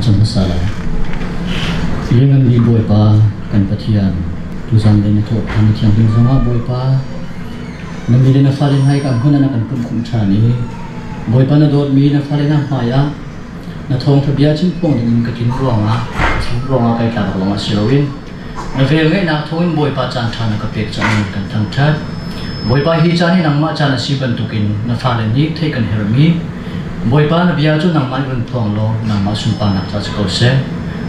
cam hmasa lai. Lianngan Bik Bawipa, kan Pathian, tuzan le na thawhṭhan na thianghlim zongah Bawipa, na mi le na fale hna hi kan hmun ah na kan pumh khawh ṭhan i Bawipa na dawtmi na fale hna hmaiah na thawngṭha bia chim phuang dingin ka tlin ruangah chim ruangah kai tlak lawngah si loin Na velngeihnak thawngin Bawipa caan ṭha na ka pek caah kan thangṭhat. Bawipa hi caan hi nangmah caan a si bantukin na fale nih theih kan herhmi Bawipa na bia cu nangmah nih run phuang law nangmah sunparnak ca si ko seh.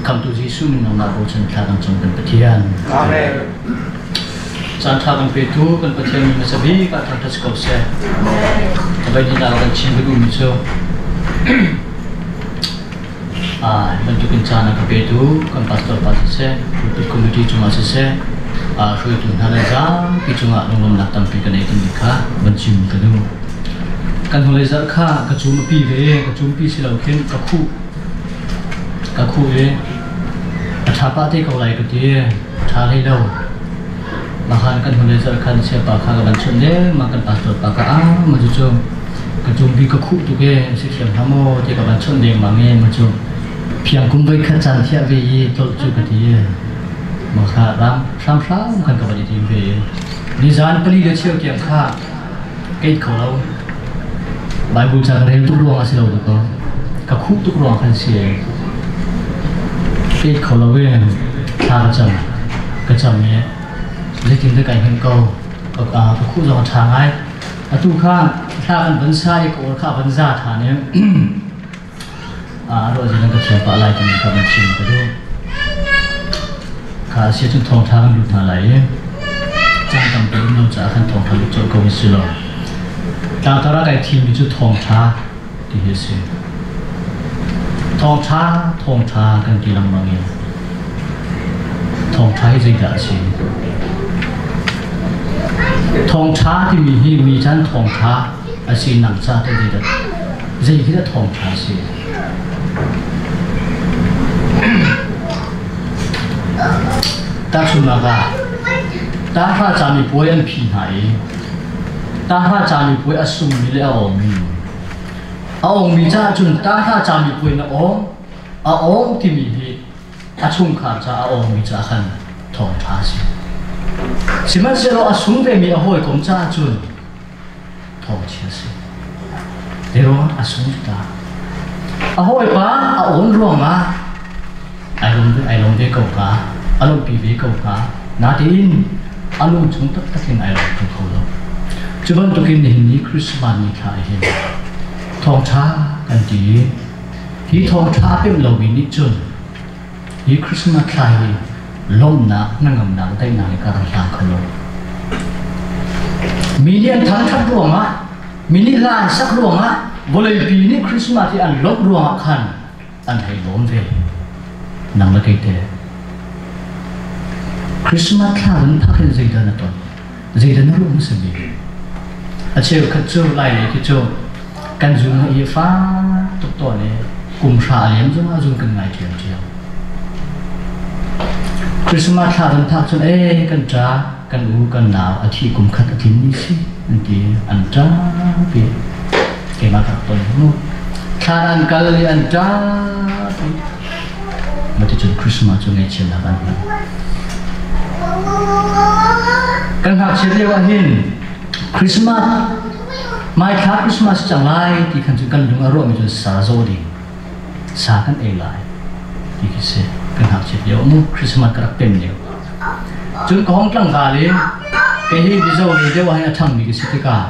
Khamhtu Jesuh min nangmah bochan thla kan cam kan Pathian. Amen. Caan ṭha kan petu kan Pathian min hmasa bik ah thangṭhat si ko seh. Voi hnih kan chim ka duhmi cu Bantukin caan a ka petu kan pastor pa siseh, pulpit committee cungah siseh, hruaitu hna le zapi cungah lunglawmhnak tampi ka nei timi kha van chim ka duh. Kan hnulei zarh kha ka cum a pi ve, ka cumpi si lo khin ka khuh. Ka khuh i a ṭha pah te ko lai ka ti, a ṭha hlei lo. Mahan kan hnulei zarh khan siapa kha ka van chawnh lengmang kan pastor pa kha ah ma cucu ka cumpi ka khuh tuk e si thiam hlah maw ti ka van chawnh lengmang e ma cu phiang kum voi khat caan thiah ve i tlolh cu ka ti e ma kha ram hramhram khan ka van i tim ve i nizan pali le cheu tiang kha keit kho lo Bible ca ka rel tuk ruang a si lo ko ka khuh tuk ruang khan si e keit kho lo e thla ka cam ka cam e zeitin dah kai hngilh ko ka khuh zong a ṭha ngai Atu kha thla kan van sa i ka aw kha a van za ṭhan i ruah zing ka thiam pah lai timi kha van chim ka duh. Kha a si cun thawngṭha kan lut hna lai i caan tampi um lo caah khan thawngṭha lut colh ko si law tlangtar ah kai thimmi cu thawngṭha ti hi a si. Thawngṭha thawngṭha kan ti lengmang i thawngṭha hi zeidah a si? Thawngṭha timi hi mi chan thawngṭha a si nang ca te zeidah zei hi dah thawngṭha a si? Tahchunhnak ah tahra camipuai an phi hna i tahra camipuai a sungmi le a awmi A ongmi caah cun tahra camipuai na awng, a awng timi hi a chungkhar caah a awngmi caah khan thawngṭha a si. Sihmanhsehlaw a sung vemi a hawikom caah cun thawngchia a si. Zeiruang a sung ta. A hawipa a awn ruangah ai lawm ve, ai lawm ve ko hnga, a lawmhpi ve ko hnga. Natein a lungchung taktak in ai lawm kho lo. Cu bantukin nihin ni Christmas ni thla hin thawngṭha kan ti i hi thawngṭha a pemh lomi nih cun hi Christmas thla hi lawmhnak, hnangamnak, daihnak in ka rak hlang kho lo. Mi nih an thangṭhat ruangah, mi nih hla an sak ruangah, vawleipi nih Christmas hi an lawmh ruangah khan an hei lawm ve. Nang le kei te. Christmas thla van phak hin zeidah na ton? Zeidah na ruah hmasa bik? A cheukhat cu lai lei khi cu kan zung i fa tuk tawn i kum hra a liam zongah zung kan ngai ṭhiamṭhiam. Christmas thla van phak cun ee kan ṭa kan u kan nau a thi kum khat a tlin ni si an ti an ṭapi keimah ka rak ton mu thlan an kal i an ṭapi Maticun Christmas cu ngaihchiatnak an hmang kan ngakchiat lio ah hin Christmas hmaithla Christmas cang lai ti khan cu kan lung a ruahmi cu sa zaw ding sa kan ei lai ti khi si kan ngakchiat lio mu Christmas ka rak pem lio Cun ka hong tlangval i kei hi Mizo lei deuh ah hin a ṭhangmi ka si tikah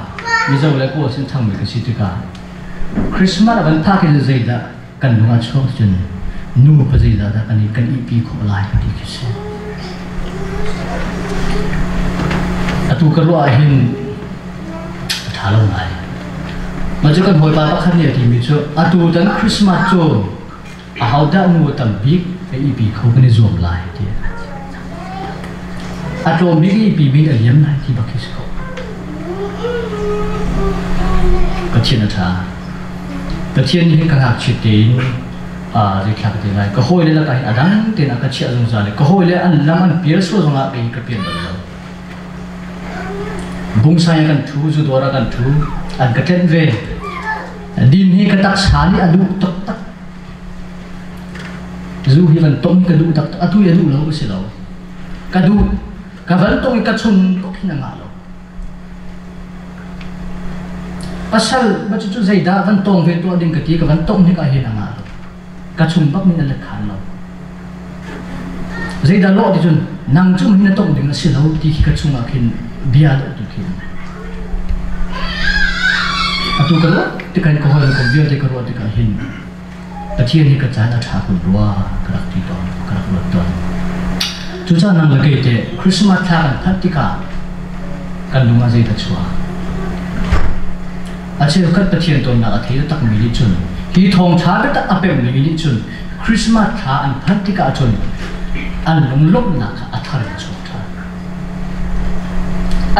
Mizo le Kawl sin ṭhangmi ka si tikah Christmas a van phak in zeidah kan lung ah chuak cun nu pa zeidah dah kan i kan ihpi khawh lai ti khi si. Atu ka ruah ah hin a ṭha lo ngai. Mah cu kan hawipa pakhat nih a timi cu atu tan Christmas cu Ahodah nu a tam bik a ihpi kho kan i zuam lai tiah. A tlawm bik ihpi min a liam lai ti bak khi si ko. Pathian a ṭha. Pathian nih hin ka ngakchiat tein zeithlak te lai. Ka hawile lakah hin a dang tein a ka chiah zungzal i ka hawile an lam an pial sual zongah kei ka pial bal lo. Bungsai ah kan ṭhu, zudawr ah kan ṭhu, an ka tlenh ve. Din hi ka taksa nih a duh taktak. Zu hi van tong ka duh tak atu ya duh lo ka si lo. Ka duh ka van tong i ka chung tuk hin a ngah lo. Pasal ma cu zeidah van tong ve tuah ding ka ti ka van tong hnik ah hin a ngah lo. Ka chung bak min a let khan lo. Zeidah lawh ti cun nang cu hin na tong ding a si lo ti khi ka chungah khin bia dawh tu khi. Atu ka ruah tikah ka hawi kom vialte ka ruah tikah hin Pathian hi ka caan a ṭha kun rua ka rak ti tawn, ka rak ruat tawn. Cucaah nang le kei teh Christmas thla kan phanh tikah kan lung ah zeidah chuak? A cheukhat Pathian tawnnak a thei takmi nih cun hi thawngṭha biatak a pemmi nih cun Christmas thla an phanh tikah cun an lunglawmhnak kha a thar in a chuak ṭhan.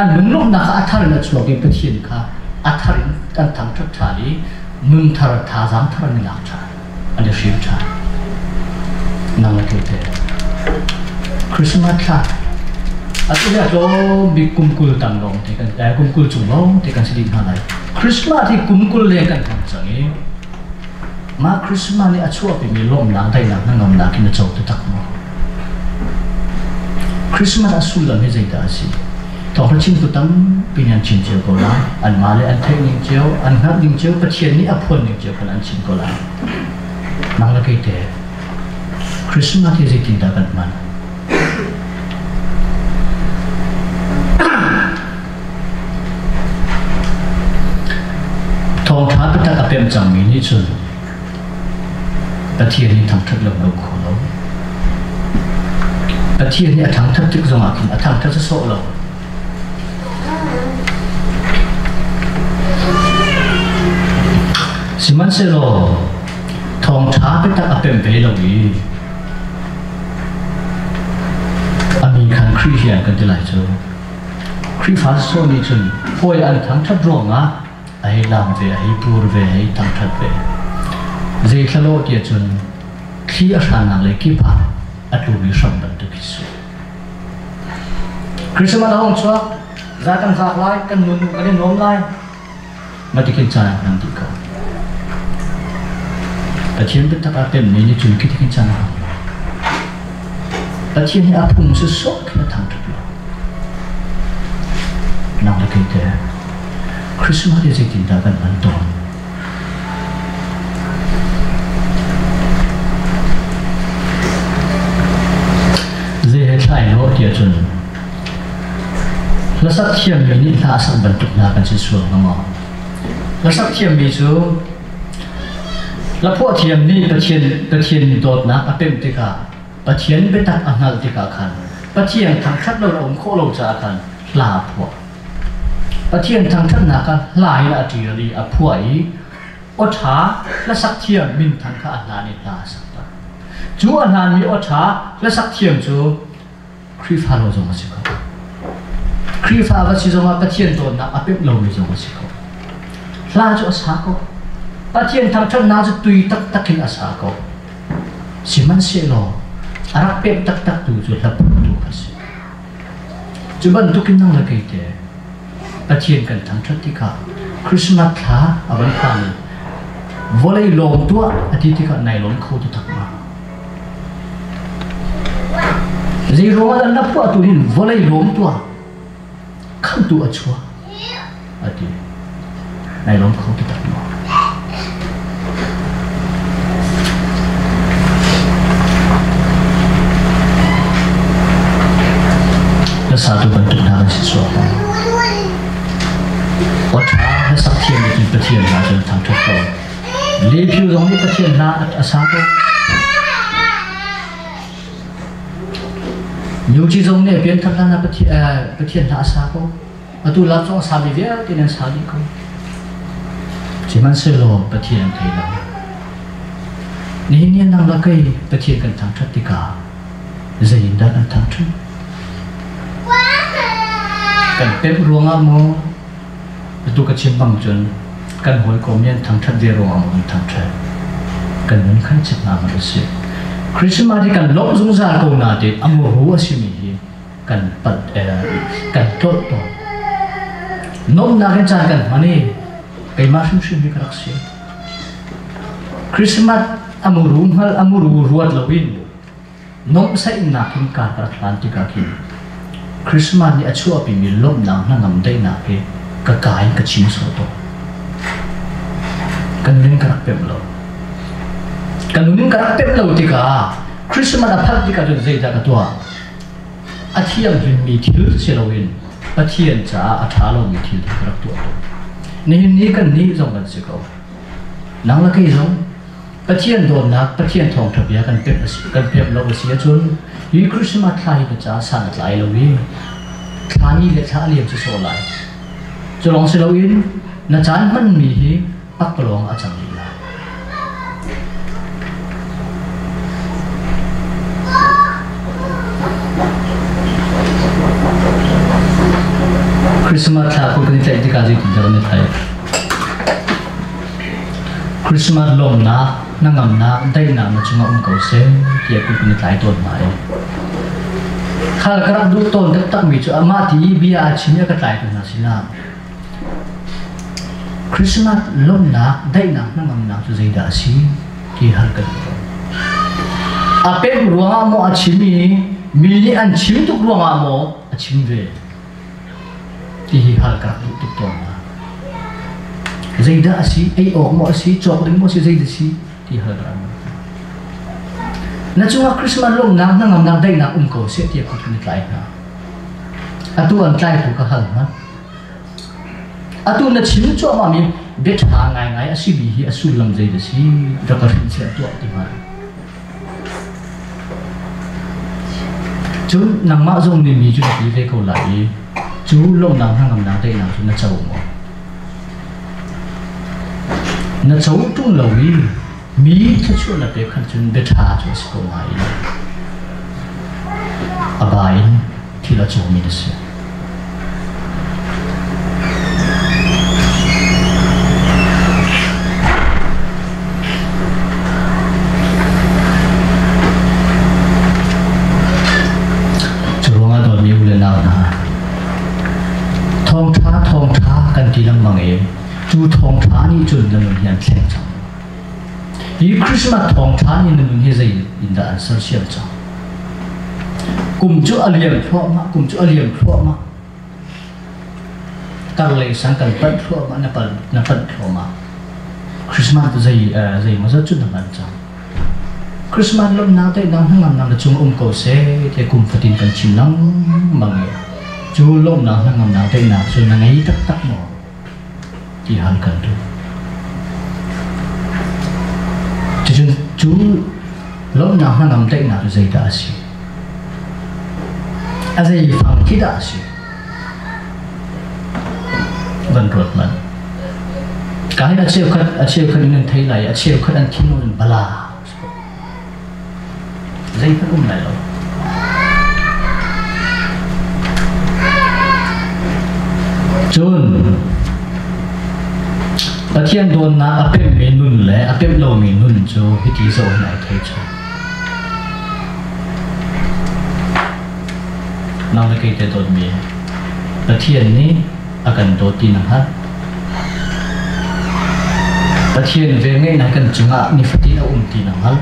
An lunglawmhnak kha a thar in a chuak i Pathian kha a thar in an thangṭhat ṭhan i nun thar thazaang thar an i lak ṭhan, an i hrim ṭhan. Nang le kei teh Christmas thla atu hi a tlawm bik kum 20 tang lawng te kan kum 20 chung lawng te kan si dih hna lai. Christmas hi kum 20 leng kan hmang cang i mah Christmas nih a chuahpimi lawmhnak daihnak hnangamnak in a co taktak maw? Christmas a sullam hi zeidah a si? Thawngṭha chimtu tampi nih an chim cio ko lai. Anmah le an theih ning cio, an hngalh ning cio, Pathian nih a phuan ning cio khan an chim ko lai. Nang le kei teh Christmas hi zeitindah kan hman? Thawngṭha biatak a pemh cangmi nih cun Pathian hi thangṭhat lo lo kho lo. Pathian hi a thangṭhat tik zongah khin a thangṭhat sawsawh lo. Sihmanhsehlaw thawngṭha biatak a pemh ve lo i a mi khan Khrih hi an kan ti lai cu. Khrihfa sawsawh nih cun hawi an thangṭhat ruangah a hei lam ve, a hei pur ve, a hei thangṭhat ve. Zei thlalawh tiah cun thli a hrannak lei kip ah a tlumi hram bantuk hi si. Christmas a hung chuak, za kan vak lai, kan nun kan i nuam lai. Matikin caan ah hman dih ko. Pathian biatak ah pemmi nih cun khitikin caan a hmang. Pathian hi a phung cu sawh khin a thangṭhat lo. Nang le kei teh Christmas hi zeitindah kan hman tawn? Zei he thlai lo tiah cun hlasak thiammi nih hla a sak bantuk hna kan si sual hnga maw? Hlasak thiammi cu hlaphuah thiam nih Pathian Pathian dawtnak a pemh tikah Pathian biatak a hngalh tikah khan Pathian thangṭhat lo a um khawh lo caah khan hla a phuah. Pathian thangṭhatnak kha hla in a ṭial i a phuah i aw ṭha hlasak thiam minthang kha a hlan i hla a sakter. Cu a hlanmi aw ṭha hlasak thiam cu Khrihfa lo zong a si kho. Khrihfa va si zongah Pathian dawtnak a pemh lomi zong a si kho. Hla cu a sa ko. Pathian thangṭhatnak cu tui taktak in a sa ko. Sihmanhsehlaw a rak pemh taktaktu cu hlaphuahtu kha a si. Cu bantukin nang le kei te Pathian kan thangṭhat tikah Christmas thla a van phan i vawlei lawm tuah a ti tikah nai lawm kho taktak ma? Zei ruangah dah na phuahtu hin vawlei lawm tuah khamtu a chuah a ti. Nai lawm kho taktak maw? Na satu bantuk hna kan si sual hna. Aw ṭha na sak thiam nih Pathian hna cun thangṭhat ko. Lephiu zong nih Pathian hna a sa ko. Nyuci zong nih pianthar hlan ah Pathian hna a sa ko. Atu lak zong a sami vialte nan sa dih ko. Sihmanhsehlaw Pathian an thei lo. Nihin ni nang le kei Pathian kan thangṭhat tikah zeiindah kan thangṭhat? Kan pemh ruangah maw? Atu ka chim bang cun kan hawikom nih an thangṭhat ve ruangah maw kan thangṭhat? Kan nun khan chim hna hmanh usih. Christmas hi kan lawmh zungzal ko nain a muru a simi hi kan palh kan tlolh tawn. Nuamhnak in caan kan hman i keimah hrimhrim hi ka rak si. Christmas a muru hngal a muru ruat loin Nuamhsaihnak in kar ka rak hlan tikah khin Christmas nih a chuahpimi lawmhnak hnangam daihnak hi ka ka in ka chim sawh tawn. Ka nun in ka rak pemh lo. Ka nun in ka rak pemh lo tikah Christmas a phanh tikah cun zeidah ka tuah? A thianghlimmi thil si loin Pathian caah a ṭha lomi thil ka rak tuah tawn. Nihin ni kan nih zong kan si ko. Nang le kei zong Pathian dawtnak, Pathian thawngṭha bia kan pemh kan pemh lo a si ahcun hi Christmas thla hi na caah san a tlai lo i thla ni le thla a liam si sawh lai. Cu lawng si loin na caan hmanmi hi pakpalawng a cang rih lai. Christmas thla kul kan i tlaih tikah zeitindah kan i tlaih? Christmas lawmhnak, hnangamnak, daihnak na cungah um ko seh tiah kut kan i tlai tawn hna i khal ka rak duh tawn taktakmi cu amah ti i bia a chim i a ka tlaitu hna sinah Christmas lawmhnak, daihnak, hnangamnak cu zeidah a si ti hal ka duh tawn. A pemh ruangah maw a chim i mi nih an chim tuk ruangah maw a chim ve? Tihi hal ka rak duh tuk tawn hna. Zeidah a si, ei awk maw a si, cawk ding maw a si, zeidah a si ti hal ka rak duh. Na cungah Christmas lawmhnak, hnangamnak, daihnak um ko seh tiah kut kan i tlai hna. Atu an tlaitu ka hal hna. Atu na chim cuahmah mi bia ṭha ngaingai a simi hi a sullam zeidah a si rak ka hrin chiah tuah ti hnga. Cun nangmah zong nih mi cu na ti ve ko lai i cu lawmhnak hnangamnak daihnak cu na co maw? Na co ṭung lo i mi thluachuah na pek khan cun bia ṭha cu a si ko nain a ba in thil a cawmi na si. Cu ruangah dawtmi u le nau hna, thawngṭha thawngṭha kan ti lengmang i cu thawngṭha nih cun na nun hi an thleng cang. Hi Christmas thawngṭha nih na nun hi zei in dah an sersiam cang? Kum cu a liam thluahmah, kum cu a liam thluahmah. Tarlei sang kan panh thluahmah, na panh, na panh thluahmah. Christmas zei zei maw zat cu na hman cang. Christmas lawmhnak daihnak hnangamnak na cung um ko seh tiah kum fatin kan chim lengmang i cu lawmhnak hnangamnak daihnak cu na ngei taktak maw? Ti hal kan duh. Cucun cu lawmhnak hnangam daihnak cu zeidah a si? A zei fang khi dah a si? Van ruat hmanh. Ka hin a cheukhat in an thei lai, a cheukhat an thinlung in bala. Zeihmanh um lai lo. Cun Pathian dawtnak a pemhmi nun le a pemh lomi nun cu hiti zoh hin ai thei chung. Nang le kei te dawtmi Pathian nih a kan dawt ti na hngalh. Pathian velngeihnak kan cungah nifatin a um ti na hngalh.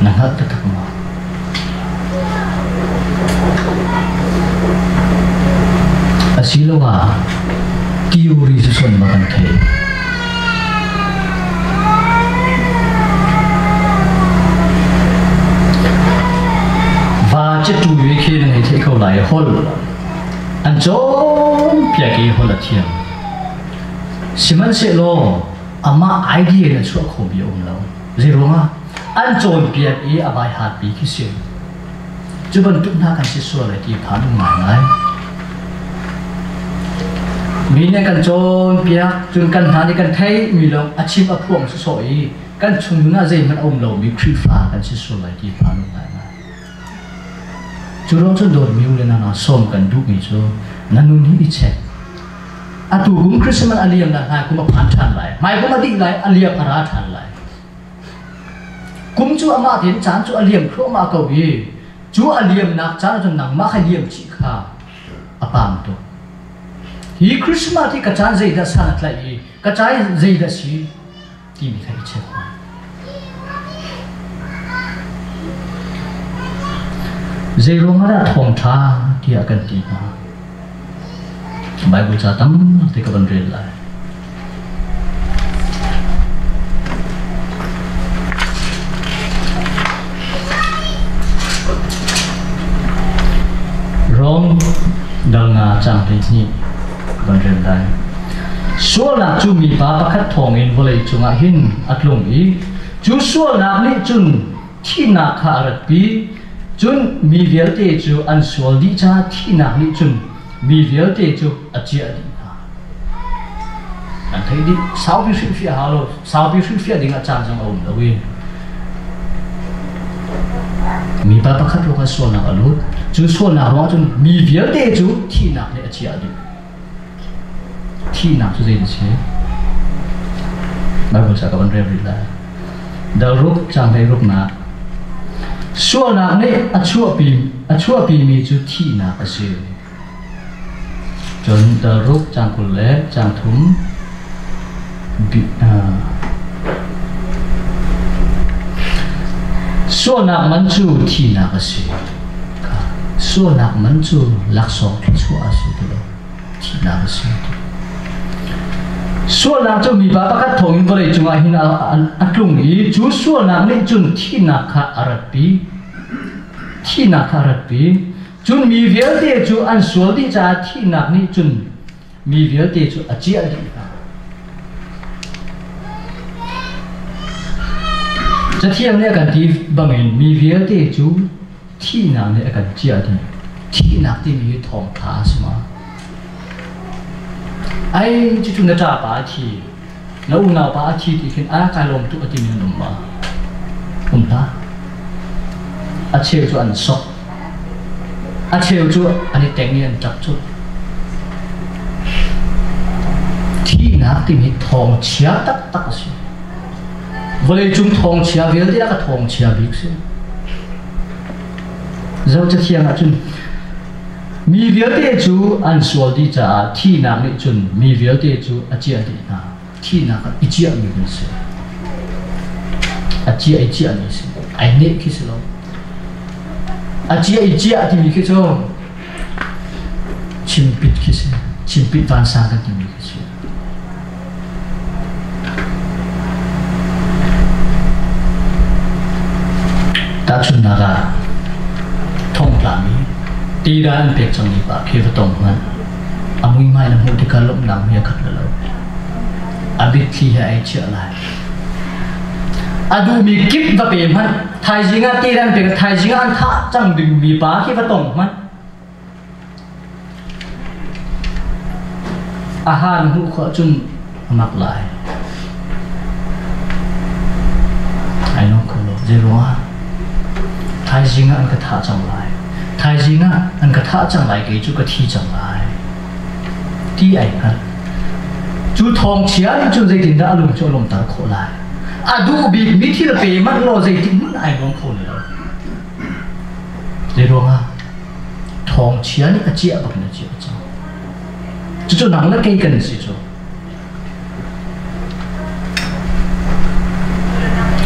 Na hngalh taktak maw? Asiloah theory cu son ma kan thei. Va cu tu khi na ngei thei ko lai hol an cawnpiak i hol a thiam. Sihmanhsehlaw amah idea in a chuah khomi a um lo. Zeiruangah? An cawnpiak i a vai hatpi khi si. Cu bantuk hna kan si sual lai ti phan um ngaingai. Mi nih kan cawnpiak, cun kan hna nih kan theihmi lawng a chim a phuang sawsawh i kan chung nun ah zeihmanh a um lomi Khrihfa kan si sual lai ti phan um ngaingai. Cu ruang cun dawtmi u le nau sawm kan duhmi cu na nun hi i check. Atu kum Christmas a liam lai, hmai kum a phan ṭhan lai. Hmai kum a dih lai, a liam a ra ṭhan lai. Kum cu amah tein caan cu a liam thluahmah ko i cu a liamnak caan ahcun nangmah kha liam chih kha a pam tuk. Hi Christmas hi ka caan zeidah san a tlaih i ka caan zeidah si timi kha i check hna. Zei ruangah dah thawngṭha tiah kan ti hnga? Bible ca tampi ka van rel lai. Rom dal nga cang 12 ka van rel lai. Sualnak cu mipa pakhat thawngin vawlei cungah hin a tlung i cu sualnak nih cun thihnak kha a ratpi. Cun mi vialte cu an sual dih caah thihnak nih cun mi vialte cu a ciah dih hna. An theih dih. Saupi hrilhfiah hau lo. Saupi hrilhfiah ding ah caan zong a um lo i mipa pakhat ruangah sualnak a lut. Cu sualnak ruangah cun mi vialte cu thihnak nih a ciah dih. Thihnak cu zei a si? Bible ca ka van rel rih lai. Dal ruk caang 16nak. Sualnak nih a chuahpimi cu thihnak a si. Cun dal ruk caang 20 le caang 3 Sualnak man cu thihnak a si. Sualnak man cu laksawng thluachuah a si ti lo. Thihnak a si ti. Sualnak cu mipa pakhat thawngin vawlei cungah hin a tlung i cu sualnak nih cun thihnak kha a ratpi. Thihnak kha a ratpi. Cun mi vialte cu an sual dih caah thihnak nih cun mi vialte cu a ciah dih hna. Cathiang nih a kan ti bangin mi vialte cu thihnak nih a kan ciah dih. Thihnak timi hi thawngṭha a si ma? Ai, cucu na ṭapa a thi, na unaupa a thi ti khin a kai lawm tuk a timi nan um ma? Um hlah. A cheu cu an sok. A cheu cu an i teng i an ṭap cu. Thihnak timi thawngchia taktak a si. Vawleicung thawngchia vialte ah ka thawngchia bik si. Zo Cathiang ah cun mi vialte cu an sual dih caah thihnak nih cun mi vialte cu a ciah dih hna. Thihnak ah i ciahmi kan si. A ciah i ciahmi si. Ai neh khi si lo. A ciah i ciah timi khi cu chimpit khi si. Chimpit vansang kan timi khi si. Tahchunhnak ah thongtlami tira an pek cangmi pa khi va tong hmanh. A muihmai na hmuh tikah lawmhnak mi a khat lo. A mitthli he ai chiah lai. A duhmi kip va pe hmanh. Thaizing ah tira an pek thaizing ah an thah cang dingmi pa khi va tong hmanh. A ha na hmuh khawh cun a mak lai. Ai lawm kho lo. Zeiruangah? Thaizing ah an ka thah cang lai. Thaizing ah an ka thah cang lai kei cu ka thi cang lai. Ti ai hngalh. Cu thawngchia nih cun zeitindah a lung cu a lawmter khawh lai? A duh bikmi thil pe manh law zeitik hmanh ai lawm kho lai lo. Zeiruangah? Thawngchia nih a ciah bak in a ciah cang. Cucu nang le kei kan si cu.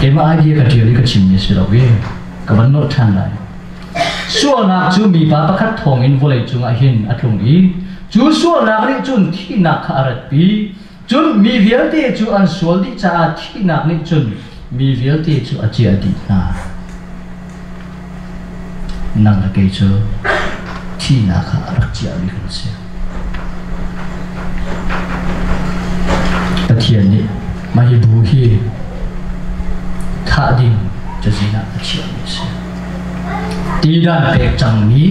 Keimah idea ka ṭial i ka chimmi si lo i ka van nolh ṭhan lai. Sualnak cu mipa pakhat thawngin vawlei cungah hin a tlung i cu sualnak nih cun thihnak kha a ratpi. Cun mi vialte cu an sual dih caah thihnak nih cun mi vialte cu a ciah dih hna. Nang le kei cu thihnak kha a rak ciahmi kan si. Pathian nih mah hi bu hi thah ding cazin ah a chiahmi a si. Tidan pek cangmi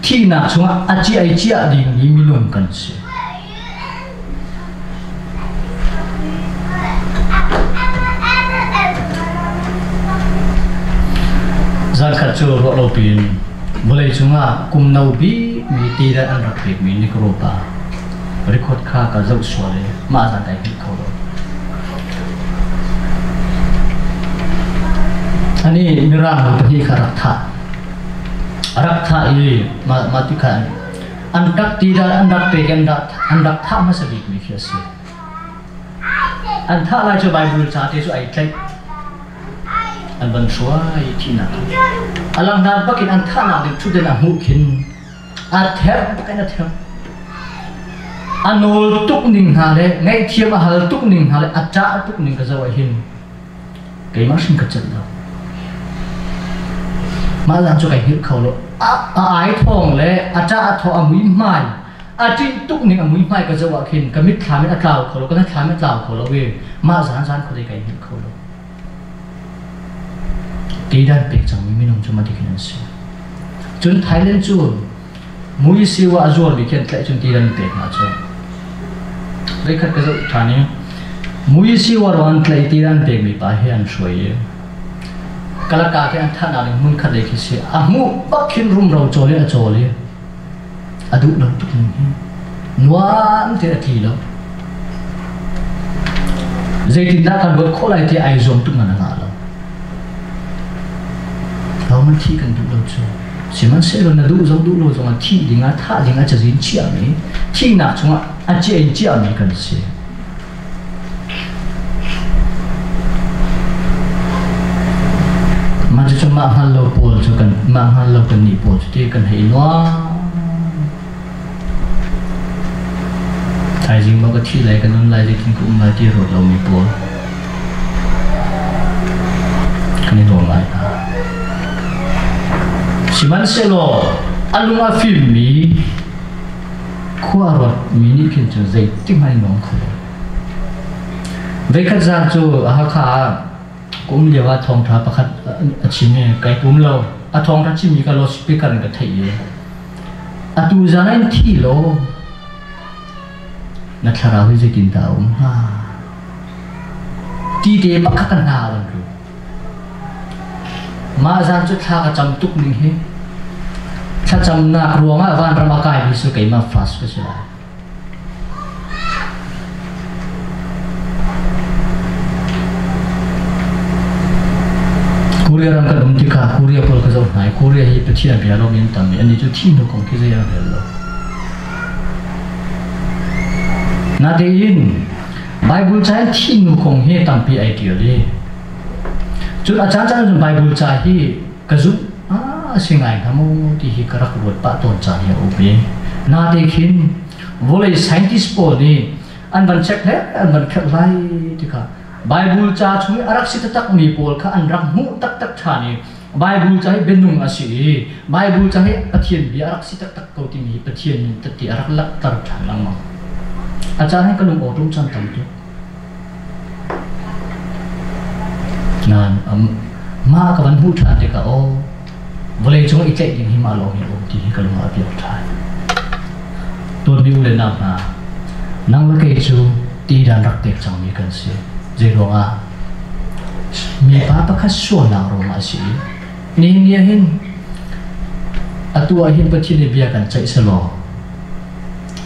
thihnak chungah a ciah i ciah dingmi minung kan si. Zarkhat cu ruah lo piin vawleicung ah kum no bikmi ti le an rak pekmi Negro pa record kha ka zoh sual i mah zan kai hngilh kho lo. Ani Mirang nu pahnih kha rak thah. A rak thah i mah mah ti khan an rak ti dah an rak pek an rak an rak thah hmasa bikmi khi a si. An thah lai cu Bible ca te cu ai tlaih. An van hruai thihnak. A langhnak bakin an thahnak ding ṭhutden a hmuh khin a therh bakin a therh. A nawl tuk ning hna le ngaihthiam a hal tuk ning hna le a ṭah tuk ning ka zoh ah hin keimah hrim ka celh lo. Mah zan cu kai hngilh kho lo. A ai thawng le a ṭah a thaw a mui hmai a ṭih tuk ning a mui hmai ka zoh ah khin ka mitthlam in a tlau kho lo, ka hnathlam in a tlau kho lo i mah zan zan khuadei kai hngilh kho lo. Keidan pek cangmi minung cu mah khin an si. Cun Thailand cu muisiwa a zuarmi khi an tlaih cun ti an pek hna cu. Voikhat ka zoh ṭhan i muisiwa ruang an tlaih ti an pekmi pa hi an hruai i Kalaka khi an thahnak ding hmun khat lei khi si. A hmuh bak khin rumro cawl i a cawl i a duh lo tuk ning hi nuam te a tli lo. Zeitindah kan ruat khawh lai ti ai zuam tuk man a ngah lo. Roman thi kan duh lo cu. Sihmanhsehlaw na duh zong duh lo zongah thih dingah thah dingah cazin chiahmi thihnak chungah a cia in chiahmi kan si. Mah cucu mah hngal lo pawl cu kan mah hngal lo kan nih pawl cu ti kan hei nuam. Thaizing maw ka thi lai ka nun lai zeitin ka um lai ti ruat lomi pawl kan i nuam lai hna. Sihmanhsehlaw a lung a fimmi khua a ruatmi nih khin cun zeitik hmanh in nuam kho lo. Voikhat zan cu Hakha ah ka um lio ah thawngṭha pakhat a chim i kai pum lo. A thawngṭha chimmi ka loudspeaker in ka theih i atu zan ah in thi law na thlarau hi zeitindah a um hnga? Ti te pakhat ka hna a van lut. Mah zan cu thla ka cam tuk ning hi thlacamnak ruangah vanram a kaimi cu keimah fast ka si lai. Korea ram kan um tikah Korea pawl ka zoh hna i Korea hi Pathian bia lawng in tam i annih cu thi hnu kong khi zei an rel lo. Natein Bible ca in thi hnu kong hi tampi ai ṭial i cun a caancaan cun Bible ca hi ka zumh a si ngai hnga maw ti hi ka rak ruat pah tawn caan hi a um i nate khin vawlei scientist pawl nih an van check hle an van kherh lai tikah Bible ca chung i a rak si taktak mi pawl kha an rak hmuh taktak ṭhan i Bible ca hi bianung a si i Bible ca hi Pathian bia a rak si taktak ko timi Pathian nih tati a rak langhter ṭhan lengmang. A caan hi ka lung awṭum caan tam tuk. Nain mah ka van hmuh ṭhan tikah aw vawleicung i tlaih ding hi mah lawng hi a um ti hi ka lung ah a piak ṭhan. Dawtmi u le nau hna, nang le kei cu ti dan rak pek cangmi kan si. Zeiruangah? Mipa pakhat sualnak ruangah a si i nihin ni ah hin atu ah hin Pathian nih bia kan ceih selaw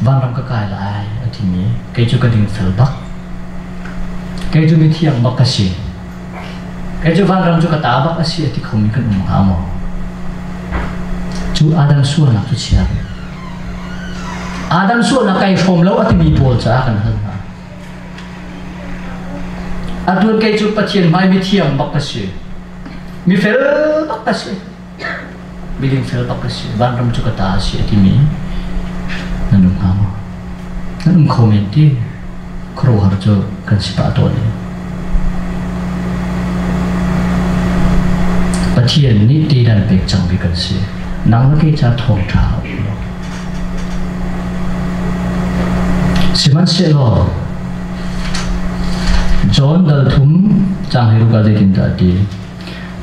vanram ka kai lai a timi kei cu ka dingfel bak. Kei cu mithiang bak ka si. Kei cu vanram cu ka ta bak a si a ti khomi kan um hnga maw? Cu Adam sualnak cu chia ve. Adam sualnak kai hrawm lo a timi pawl caah kan hal hna. Atuan kei cu Pathian hmai mithiang bak ka si. Mifel bak ka si. Miding fel bak ka si. Vanram cu ka ta a si a timi nan um hnga maw? Nan um kho men ti khuaruahhar cu kan si pah tawn i. Pathian nih ti dan pek cangmi kan si. Nang le kei ca thawngṭha a um lo. Sihmanhsehlaw John dal thum cang hi ruka zeitindah a ti?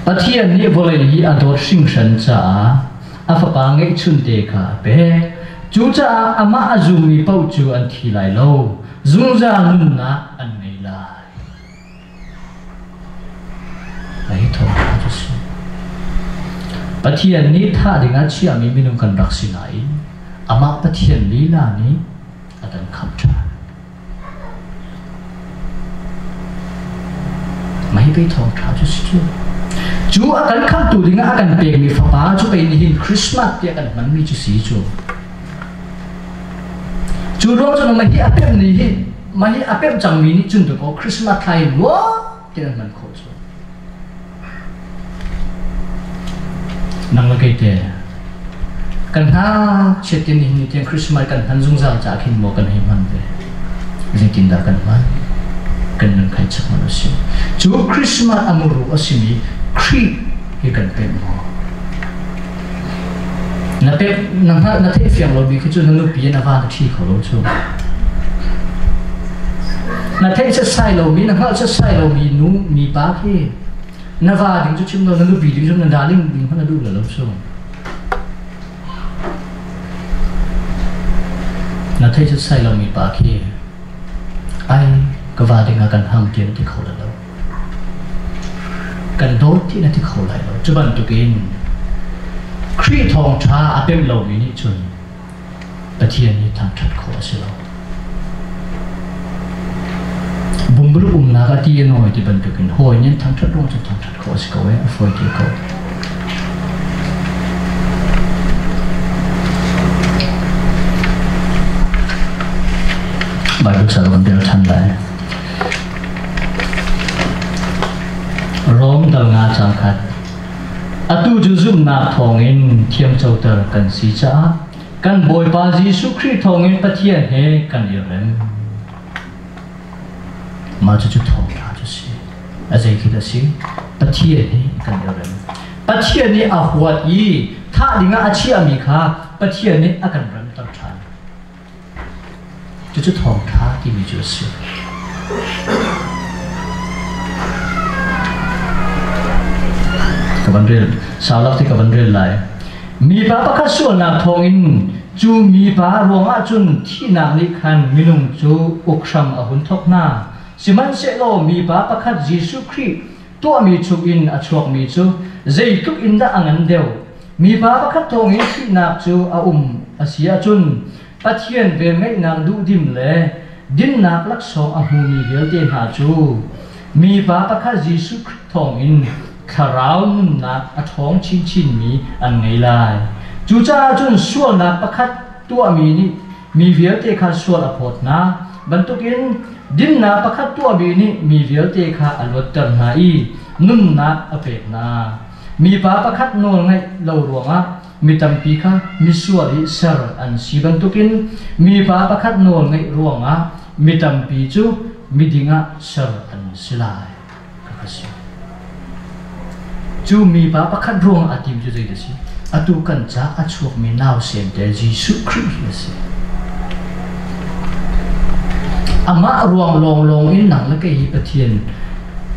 Pathian nih vawlei hi a dawt hringhran caah a fapa ngeihchunte kha a pek. Cucaah amah a zummi paoh cu an thi lai lo, zungzal nunnak an ngei lai. Hi thawngṭha cu si. Pathian nih thah dingah chiahmi minung kan rak si nain amah Pathian lila nih a kan khamh ṭhan. Mah hi pei thawngṭha cu si cu. Cu a kan khamhtu dingah a kan pekmi fapa cu pei nihin Christmas tiah kan hmanmi cu si cu. Cu ruang cun mah hi a pemh ni hi mah hi a pemh cangmi nih cun dakaw Christmas thla in nuam tein an hman khawh cu. Nang le kei te kan ngakchiat in nihin ni tiang Christmas kan hman zungzal caah khin maw kan hei hman ve? Zeitindah kan hman? Kan nun khai chak man a si. Cu Christmas a muru a simi Khrih hi kan pemh maw? Na pemh na hngalh na theih fiang lomi khi cu na nupi in a va na ṭhi kho lo cu. Na theih setsai lomi na hngalh setsai lomi nu mipa khi na va ding cu chim lo na nupi ding cu na darling ding hmanh na duh lo cu. Na theih setsai lomi pa khi ai ka va ding ah kan ham ti na ti kho lo. Kan dawt ti na ti kho lai lo. Cu bantukin Khrih thawngṭha a pemh lomi nih cun Pathian hi thangṭhat khawh a si lo. Bumbaluk umnak ah ti a nawi ti bantukin hawi nih an thangṭhat ruang cu thangṭhat khawh a si ko ee, a fawi te ko. Bible ca kan rel ṭhan lai. Rom dal nga cang khat. Atu cu zumhnak thawngin thiamcoter kan si caah kan Bawipa Jesuh Khrih thawngin Pathian he kan i rem. Mah cucu thawngṭha cu si. A zei khi dah si? Pathian he kan i rem. Pathian nih a huat i thah dingah a chiahmi kha Pathian nih a kan remter ṭhan. Cucu thawngṭha timi cu a si. Ka van rel, sau ti ka van rel lai. Mipa pakhat sualnak thawngin cu mipa ruangah cun thihnak nih khan minung cu uk hram a hun thawk hna. Sihmanhsehlaw mipa pakhat Jesuh Khrih tuahmi chungin a chuakmi cu zeitluk in dah a ngan deuh. Mipa pakhat thawngin thihnak cu a um a si ahcun Pathian velngeihnak duhdim le dinnak laksawng a hmumi vialte hna cu mipa pakhat Jesuh Khrih thawngin thlarau nunnak a ṭhawng chinchinmi an ngei lai. Cucaah cun sualnak pakhat tuahmi nih mi vialte kha sual a phawt hna bantukin dinnak pakhat tuahmi nih mi vialte kha a luatter hna i nunnak a pek hna. Mipa pakhat nawl ngaih lo ruangah mi tampi kha misual i ser an si bantukin mipa pakhat nawl ngeih ruangah mi tampi cu miding ah ser an si lai ka si. Cu mipa pakhat ruangah a tim cu zei a si? Atu kan ca a chuakmi nausen te Jesuh Khrih hi a si. Amah ruang lawnglawng in nang le kei hi Pathian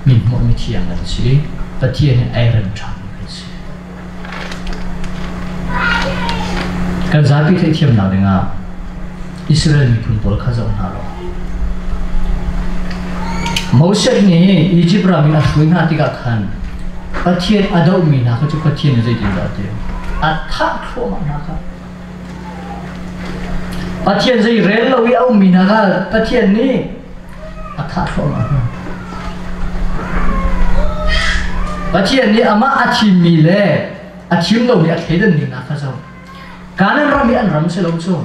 min hmuh mi thiang kan si. Pathian in ai rem ṭhan kan si. Kan zapi theihthiamnak dingah Israel miphun pawl kha zoh hna law Moses nih Egypt ram in a hruai hna tikah khan Pathian a dohmi hna kha cu Pathian nih zeitindah a ti? A thah thluahmah hna kha. Pathian zei rel lo i a ummi hna kha Pathian nih a thah thluahmah hna. Pathian nih amah a thimmi le a thim lomi a thleidan ning hna kha zoh. Kanaan ram hi an ram si lo cu.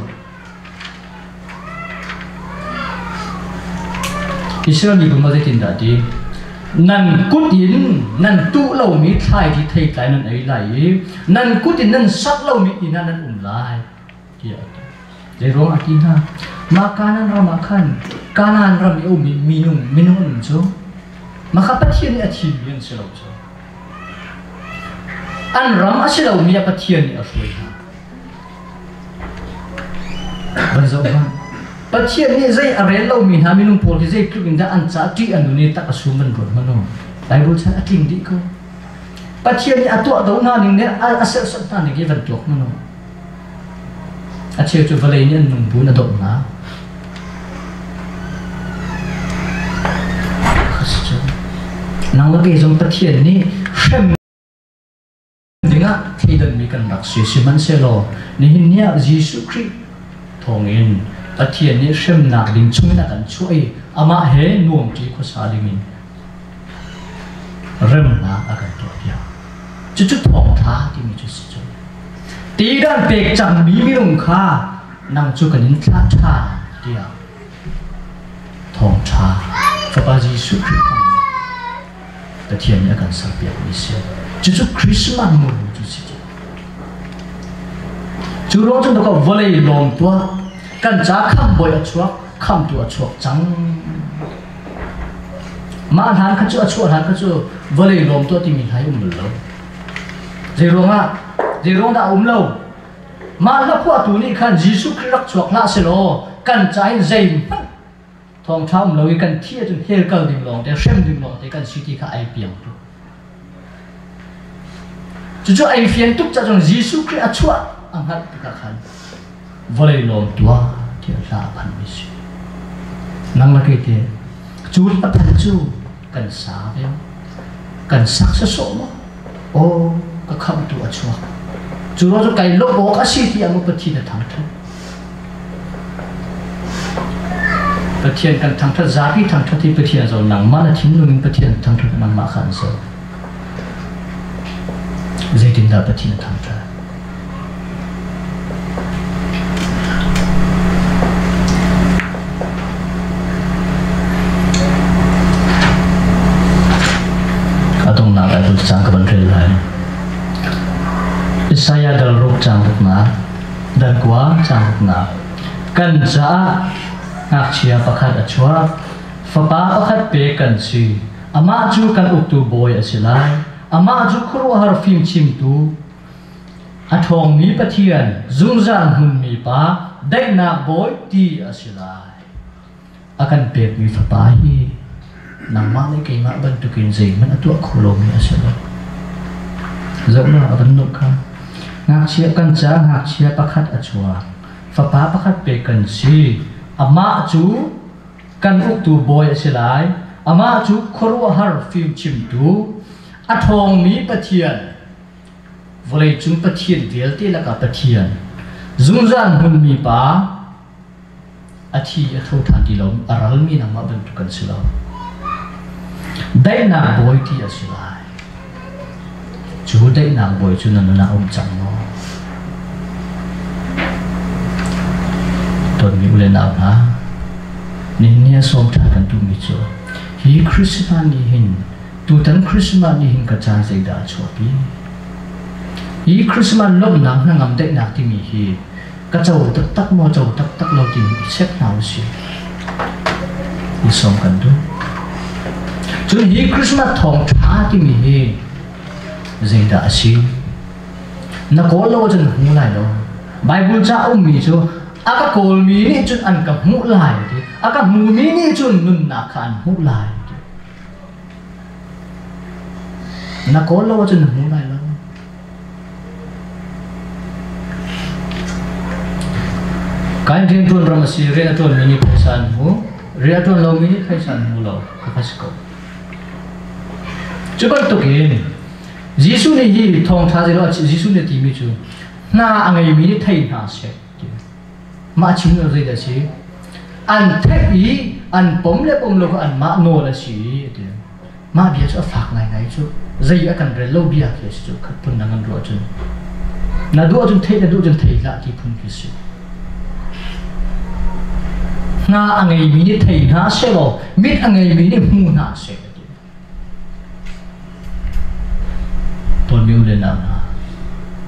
Israel miphun ma zeitindah ti? Nan kut in nan tuh lomi thlai theitlai nan ei lai i nan kut in nan sak lomi inn ah nan um lai tiah a ti. Zei ruang ah ti hna? Mah Kanaan ram ah khan Kanaan ram i a ummi minung minung an um cu mah kha Pathian nih a thimmi an si lo cu. An ram a si lomi ah Pathian nih a hruai hna. Van zoh hmanh. Pathian nih zei a rel lomi hna minung pawl hi zeitluk in dah an ca ṭih a nun i tak a sum van ruat hmanh u. Bible chan a tling dih ko. Pathian nih a tuah do hna ning le a serhsat hna ning hi van tuak hmanh u. A cheu cu vawlei nih an nung bu in a dawt hna. Nang le kei zong Pathian nih hrem dingah thleidanmi kan rak si. Sihmanhsehlaw nihin ni ah Jesuh Khrih thawngin Pathian nih hremnak ding chungin a kan chuah i amah he nuamṭi khuasa dingin remnak a kan tuahpiak. Cucu thawngṭha timi cu si cu. Ti kan pek cangmi minung kha nang cu kan in thlah ṭhan tiah thawngṭha Fapa Jesuh Khrih thawngin Pathian nih a kan serpiakmi si. Cucu Christmas muru cu si cu. Cu ruang cun ka vawlei lawm tuah kan ca khamhbawi a chuak khamtu a chuak cang. Mah hlan kha cu a chuah hlan kha cu vawlei lawm tuah timi hna hi um bal lo. Zei ruangah zei ruang dah a um lo? Mah hla phuahtu nih khan Jesuh Khrih rak chuak hlah selaw kan ca hin zeihmanh thawngṭha um lo i kan thi ahcun hell kal ding lawng te hrem ding lawng te kan si ti kha ai piang tuk. Cucu ai fian tuk ca cun Jesuh Khrih a chuah a hngalh tikah khan vawlei lawm tuah tiah hla a phanmi si. Nang le kei te cu a phan cu kan sa ve kan sak sawsawh maw? Aw ka khamhtu a chuak. Cu ruang cu kai lawmh awk a si tiah maw Pathian a thangṭhat? Pathian kan thangṭhat zapi thangṭhat hi Pathian zo nangmah na thinlung in Pathian thangṭhat nangmah kha an zo. Zeitindah Pathian a thangṭhat? A donghnak Bible cang ka van rel lai. Isaiah dal ruk cang ruknak, dal kua cang ruknak. Kan caah ngakchia pakhat a chuak, fapa pakhat pek kan si. Amah cu kan uktu bawi a si lai. Amah cu khuaruahhar fimchimtu, A ṭhawngmi Pathian, zungzal hmunmi Pa, daihnak Bawi ti a si lai. A kan pekmi fapa hi nangmah le keimah bantukin zeihmanh a tuah kho lomi a si lo. Zohnak a van nolh kha. Ngakchia kan ca ngakchia pakhat a chuak. Fapa pakhat pek kan si. Amah cu kan uktu bawi a si lai. Amah cu khuaruahhar fimchimtu, a ṭhawngmi Pathian, Vawleicung pathian vialte lakah Pathian, zungzal hmunmi pa, a thi a tho ṭhan ti lo, a ralmi nangmah bantuk kan si lo. Daihnak bawi ti a si lai. Cu daihnak bawi cu na nun ah um cang maw? Dawtmi u le nau hna, nihin ni a sawm ṭhan kan duhmi cu hi Christmas ni hin Tutan Christmas nih hin ka ca zeidah a chuahpi? Hi Christmas lawmhnak hnangam daihnak timi hi ka co taktak maw co taktak lo timi i check hna usih. I sawm kan duh. Cun hi Christmas thawngṭha timi hi zeidah a si? Na kawl lo ahcun na hmu lai lo. Bible ca a ummi cu a ka kawlmi nih cun an ka hmuh lai ti. A ka hmumi nih cun nunnak kha an hmuh lai ti. Na kawl lo ahcun na hmu lai lo. Kan rianṭuan ram a si, rian a ṭuanmi nih phaisa an hmu, rian a ṭuan lomi nih phaisa an hmu lo, kha si ko. Cu bantukin Jesuh nih hi thawngṭha zei lo Jesuh nih a timi cu hna a ngeimi nih thei hna seh ti. Mah chim lo zeidah a si? An theih i an pom le pom lo kha anmah nawl a si a ti. Mah bia cu a fak ngaingai cu. Zei a kan rel lo bia khi a si cu khat phun na ngan ruah cun. Na duh ahcun theih na duh cun thei hlah ti phun khi a si. Hna a ngeimi nih thei hna seh law mit a ngeimi nih hmu hna seh a ti. Tawnmi u le nau hna,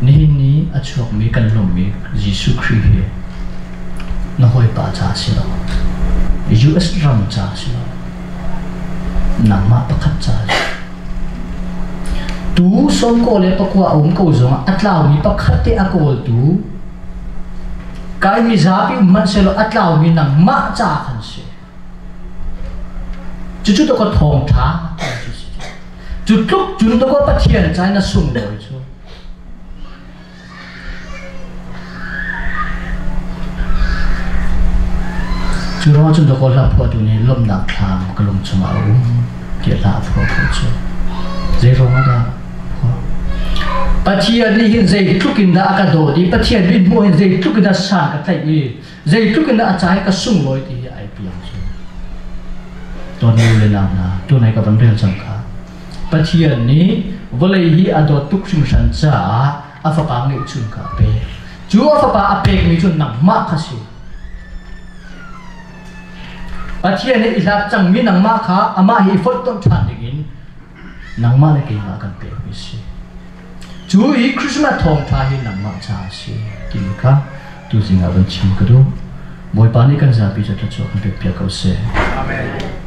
nihin ni a chuakmi kan lawmhmi Jesuh Khrih hi na hawipa ca a si lo, US ram ca a si lo, nangmah pakhat ca a si. Tu sawmkaw le pakua a um ko zongah a tlaumi pakhat te a kawltu kai mizapi um hmanhsehlaw a tlaumi nangmah ca khan si. Cucu to ka thawngṭha cu tluk cun to ka Pathian ca in a sunglawi cu. Cu ruang cun dawkaw hla phuahtu nih lawmhnak thlam ka lung chungah a um tiah hla a phuah khawh cu. Zei ruangah dah phuah? Pathian nih hin zeitluk in dah a ka dawt i Pathian mithmuh hin zeitluk in dah san ka tlaih i zeitluk in dah a ca hi ka sunglawi ti hi ai piang cu. Tuan u le nau hna, tunai ka van rel cang kha. Pathian nih vawlei hi a dawt tuk hringhran caah a fapa ngeihchun kha a pek. Cu a fapa a pekmi cu nangmah kha si. Pathian nih i hlat cangmi nangmah kha amah hi i fonhtonh ṭhan dingin nangmah le keimah kan pekmi si. Cu i Christmas thawngṭha hi nangmah caah a si timi kha tuzing ah van chim ka duh. Bawipa nih kan zapi cu thluachuah kan pekpiak ko seh. Amen.